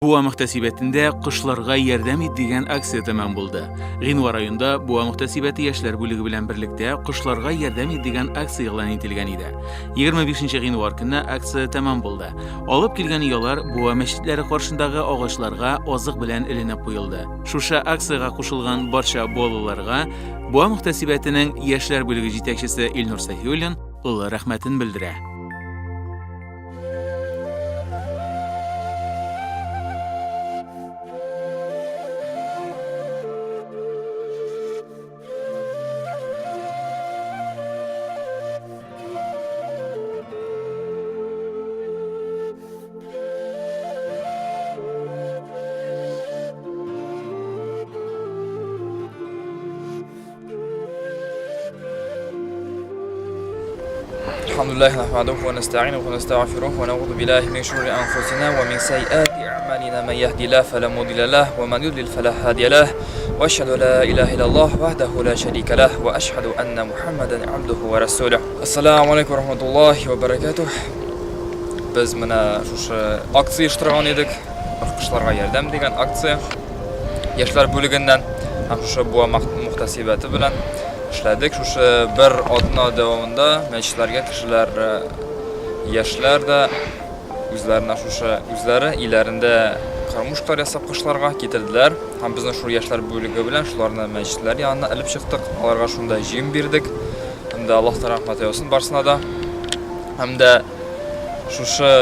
Буа мөхтәсибәтендә Кошларга ярдәм ит дигән акция тәмам булды. Гыйнвар аенда Буа мөхтәсибәте яшьләр бүлеге белән берлектә Кошларга ярдәм ит дигән акция игълан ителгән иде. 25 гыйнвар көнне акция тәмам булды. Алып килгән оялар Буа мәчетләре каршындагы агачларга азык белән эленеп куелды. Шушы акциягә кушылган барча буалыларга Буа мөхтәсибәтенең яшьләр бүлеге җитәкчесе Илнур Сафиуллин олы рәхмәтен белдерә. الحمد لله نحمده ونستعينه ونستغفره ونعوذ بالله من شرور أنفسنا ومن سيئات أعمالنا من يهدي الله فلا مضل له ومن يضلل فلا هادي له وأشهد لا إله إلا الله وحده لا شريك له وأشهد أن محمدا عبده ورسوله السلام عليكم ورحمة الله وبركاته Без менә шушы акция оештырган идек. Кошларга ярдәм дигән акция. Яшьләр бүлегеннән һәм шушы Буа мөхтәсибәте белән эшләдек. Шушы бер атна дәвамында мәчетләргә кешеләр, яшьләр дә үзләренә шушы үзләре өйләрендә кормушкалар ясап кошларга китерделәр. Һәм безне шул яшьләр бүлеге белән шуларны мәчетләр янына элеп чыктык. Аларга шунда җим бирдек. Һәм дә Аллаһ рәхмәте яусын барсына да. Һәм дә шушы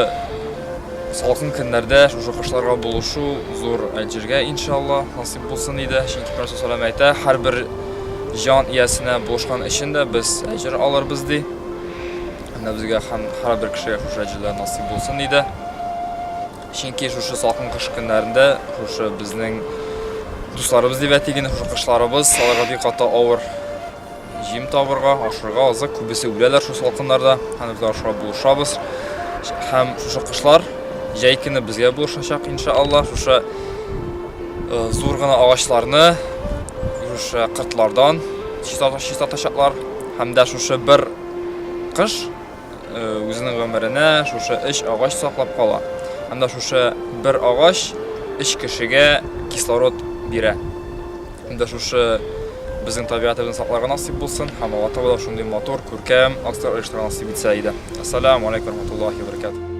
салкын көннәрдә шушы кошларга булышу зур әҗергә иншалла насыйп булсын иде. Чөнки Пәйгамбәр саллаллаху әйтә, һәрбер җан иясенә булышкан өчен дә без әҗер алырбыз ди. Һәм дә безгә һәм һәрбер кешегә шушы әҗерләр насыйп булсын иде. Чөнки шушы салкын кыш көннәрендә шушы безнең дусларыбыз дип әйтик инде, шушы кошларыбыз аларга бик каты авыр җим табырга, ашарга азык, күбесе үләләр шул салкыннарда, һәм без аларга булышабыз. Һәм шушы кошлар җәй көне безгә булышачак, иншалла. Шушы э, зур гына агачларны шушы кыртлардан чистартачаклар. Һәм дә шушы бер кыш э, үзенең гомеренә шушы өч агач саклап кала. Һәм дә шушы бер агач өч кешегә кислород бирә. Һәм дә шушы безнең табигатебезне сакларга насыйп булсын һәм Алла Тәгалә шундый матур, күркәм акцияләр оештырырга насыйп итсә иде. Ассаламу алейкум рахматуллахи ва баракатуh.